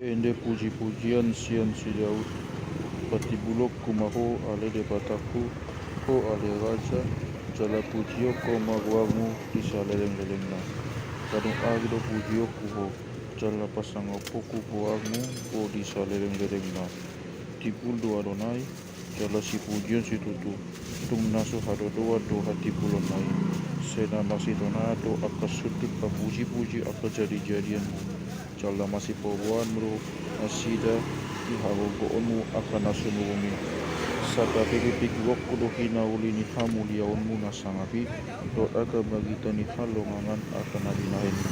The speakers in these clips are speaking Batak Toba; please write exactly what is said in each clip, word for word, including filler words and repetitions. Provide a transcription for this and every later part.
Ende puji-pujian sian si Daud. Patimbulonku ma Ho ale Debatangku, Ho ale Raja, jala pujionku ma goarMu di saleleng-lelengna. Gadung ari do pujionku Ho, jala pasangapku goarMu Ho di saleleng-lelengna. Timbul do Adonai, jala sipujion situtu, tung na so hadodoan do hatimbulonna i. Sai na masitonaan do angka sundut pamuji-puji angka jadi-jadianMu. Jala masipaboaon do nasida di hagogoonMu angka na sumurung i. Santabi pingkironku do hinauli ni hamuliaonMu na sangap i, dohot angka barita ni halongangan angka na binahenMu.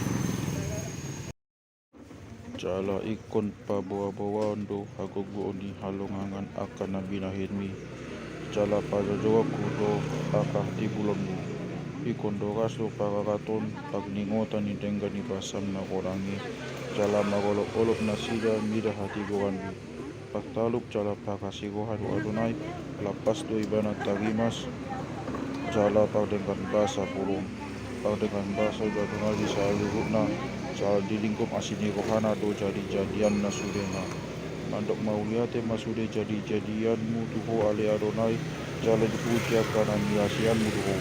Jala ingkon paboa-boaon do hagogoon ni halongangan angka na binahenMi. Jala pajojohonku do angka hatimbulonMu. Ingkon do ras do pararaton, parningotan ni denggan ni basaM na godang i. Jala marolop-olop nasida mida hatigoranMi. Partalup jala parasi roha do Adonai, lampas do Ibana tarimas, jala pardenggan basa bolon. Pardenggan basa do Adonai di saluhutna, jala dilingkop asi ni rohana do jadi-jadianna sudena. Mandok mauliate ma sude jadi-jadianMu tu Ho ale Adonai, jala dipuji angka na niasianMu do Ho.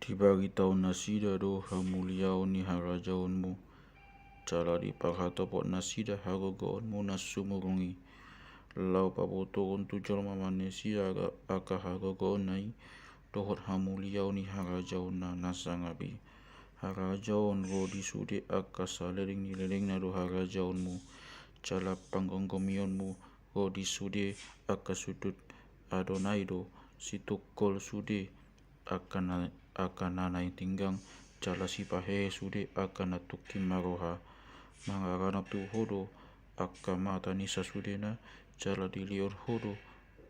Dibaritaon nasida do hamuliaon ni harajaonMu, jala diparhatopot nasida hagogoonMu na sumurung i. Laho pabotohon tu jolma ma nasida angka hagogoonna i, dohot hamuliaon ni harajaonna na sangap i. Harajaon ro di sude angka saleleng ni lelengna do harajaonMu, jala panggonggomionMu ro di sude angka sundut. Adonai do situngkol sude angka na, angka na naeng tinggang, jala sipahehe sude angka na tungkin marroha. Mangaranap tu Ho do angka mata ni sasudena, jala dilehon Ho do,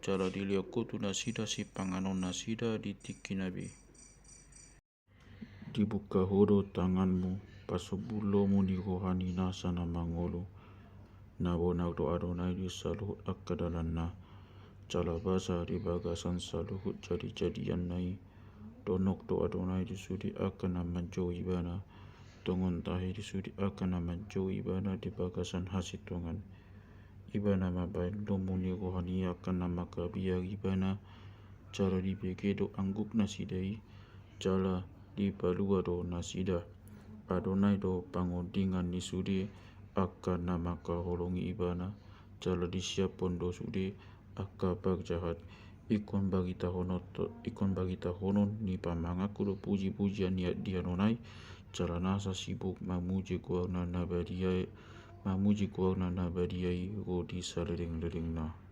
jala dilehon Ho tu nasida sipanganon nasida di tingkina be. Dibuka Ho do tanganMu, pasombu lomo ni roha ni nasa na mangolu. Na bonar do Adonai di saluhut angka dalanna. Jala basa di bagasan saluhut jadi-jadianna i. Donok do Adonai di sude angka na manjou Ibana. Tongon tahi di sude angka na manjou Ibana di bagasan hasintongan. Ibana mambahen lomo ni roha ni angka na mangkabiar Ibana. Jala dibege do angguk nasida i, jala dipalua do nasida. Adonai do pangondingan ni sude angka na mangkaholongi Ibana, jala disiaphon do sude angka parjahat. Ingkon baritahonon, ingkon baritahonon ni pamanganku do puji-pujian ni, di Adonai, jala nasa sibuk mamuji goarna na badia, mamuji goarna na badia i ro di saleleng-lelengna.